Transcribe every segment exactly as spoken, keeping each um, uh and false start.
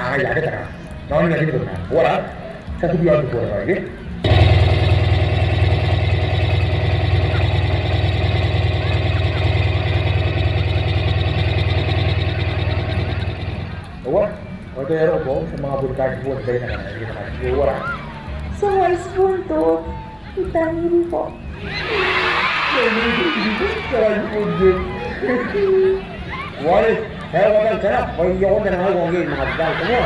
Ai, a keta. Tao ni na kini kona. Uara. Ka tubi au ni kona, ke? Uara. Ao tao e roko, ti a manga bon kaitibo n taina ngkana e reke te kaitibo. Uara. Ti a manga bon to. I tangiriko. Uare, e a kona n tara, bwa I a kona n tara ngkai ko ngke I manga tara, tara.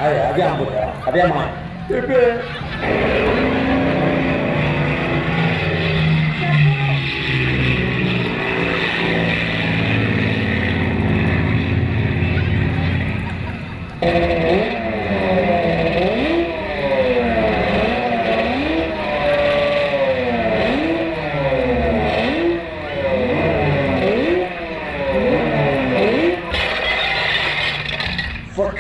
Ai, a bia manga, a bia manga. Fuck.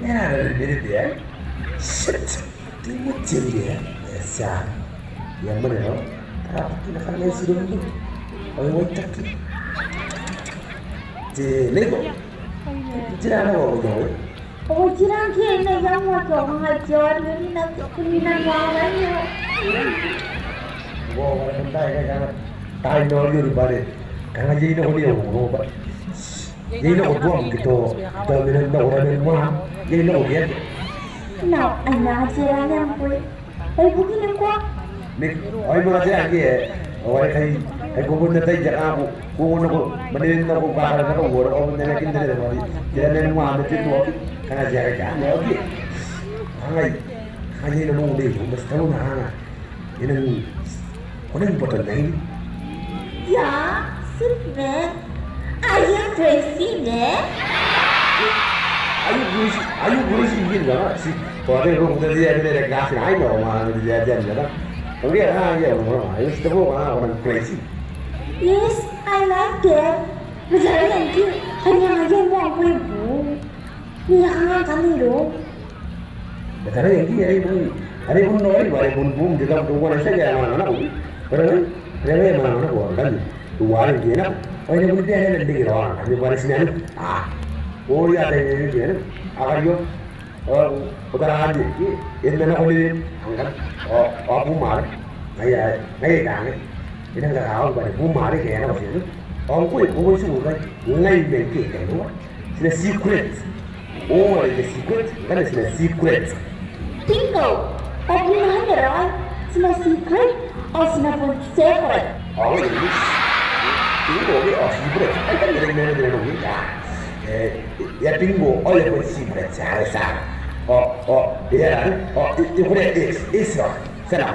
Ia, e reke, e reke, e. Shit. Te motiere, e, e tia. Ia, mwanera, tara bukina kanga e tiro mbu. Ao e waitaki. Te, Neiko. Tera nako ao ko tau, e? Ao tera ngke e na iangoaki ao kanga te aoroni na te kunina n wawaio. Ao, ao, ao, tai, tai, tai, tai, noriori bwa are kanga iai nako nei au rongorongo bwa iai nako tuam ke tao, tao mena nako ramen mwaam, iai nako ke. Nao, ai nanga tera ngkoe. Ai bukina ngkoa. Ni, ao I manga tera ngke, e, ao are kai, kai ko bon atai te kaaku, ko nako, mwanewen nako, kakara nako, uara, ao bon nako, kinere, uara, tera mena mwaam te tuaki, kanga tera kai, kanga, okay. Kangai, kangai nano nei, ko must tau na kanga. E nang, ko nang boto nai. Ia, sit me. Are you crazy me? Are you crazy? Are you crazy? Ian, kanga, si, ko ate ro, ko ate, ate, ate, kasi, I know, ma, ate, ate, ate, ate. Okay, ah, yeah, no, no, I was the one, ah, I'm crazy. Yes, I like it. But I like it. I like it. Ni a kanga kaniro. N na tarai ngke are bon, are bon nori, are bon bung, te tau teuana tiaki ae mwananga nako. Bwa are, are mwananga nako ngkanne. Teuare ngke nako. Ao e na bon bia naba n reke raoi ngkanne bwa are ti na nako. Ah. Ao ia tai ngke nako. A kario. Ao ko tara ngkanne. E na nako nene. Ngkanne. Ao, ao bung are. Ngaia, ngaia kangai. E nang kakawaki bwa are bung are ke e na nako nene. Ao ngkoe, ngkoe ti ngkai. Ngai ma ngke e na nako. Ti na secret. Ao are ti na secret, ngkana ti na secret. Bingo! Ao bwa ngkana raoi, ti na secret, ao ti na bon secret. Ao e, bingo, e, ao secret. Ai, ai, ai, ai, ai, ai, ai, ai. E, e, bingo, ao e bon secret, are ti a. Ao, ao, e, are, ao, e, e, kure, e, e, ti a. Tena.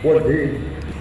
Bon, te,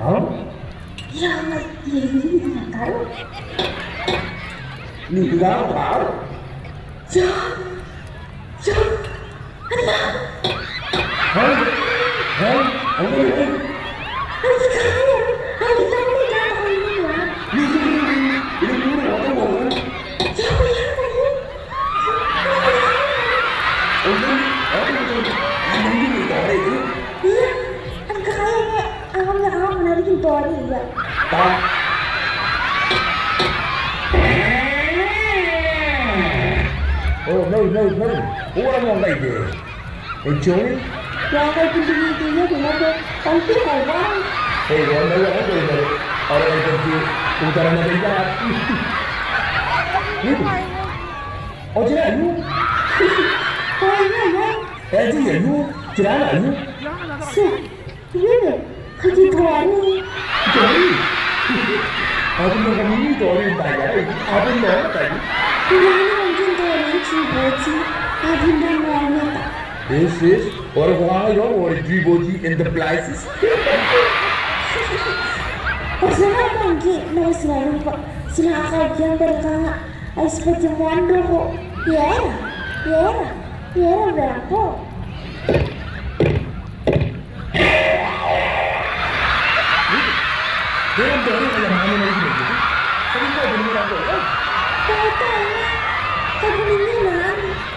Ao? Iraua, iraua, iraua. Ni iraua. Io. Io. Anna. Ao? Ao? Ao? Ia, am kakaea, ao, ao, ao, na riki n taori, ia. Ta. O, mai, mai, mai. O, ara moa ngkai te. E Joey? Ia, ngkai te, te, te, te, te, te, te, tang te, ko, wa. E, wa, na, wa, ko, wa. Ara, ngkai te, te, te, tara na, te, tara. Io. Ao tera aio? Ao tera aio? E, tera aio? Tera aio? Tia, iai, kati taori. Taori? A bon nang kamimi taori n tai arei. A bon nang tai. Tera aio? Ngke n taori n tiboti. A bon nang moa mata. Yes, yes. Ao ko kangai, ao, ao, tiboti enterprises. Ao ti na kangai ngke, nao ti na ruba. Ti na kakaukia bwa ti kanga. Ai, ti bati moa n roko. Iera, iera, iera, bera ko. Bera ko, bera ko, bera ko. Bera ko, bera ko. Bera ko, bera ko. Bera ko, bera ko.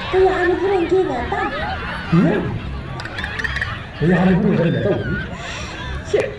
Bera ko, bera ko. Bera ko, bera ko. Shit.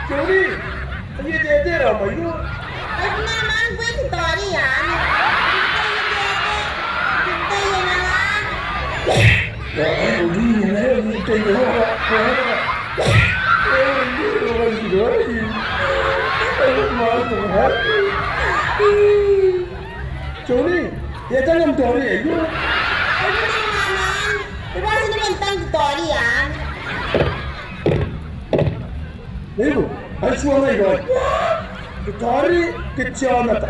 Johnny! Aio te, te, te, rama, io. Ai, na, man, bwe te taori anne. Te, te, te, te, te, te, te, te, te, te, Johnny, e tang am taori aio. Ai, na, man, e bati ni man tang taori anne. Ego, ai tuangai raoi. Te taori, te taori n aomata.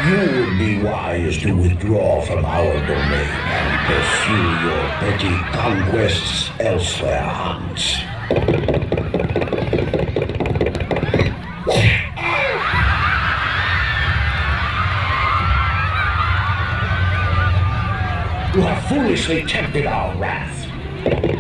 You would be wise to with Draw from our domain and pursue your petty conquests elsewhere, Hans. You have foolishly tempted our wrath.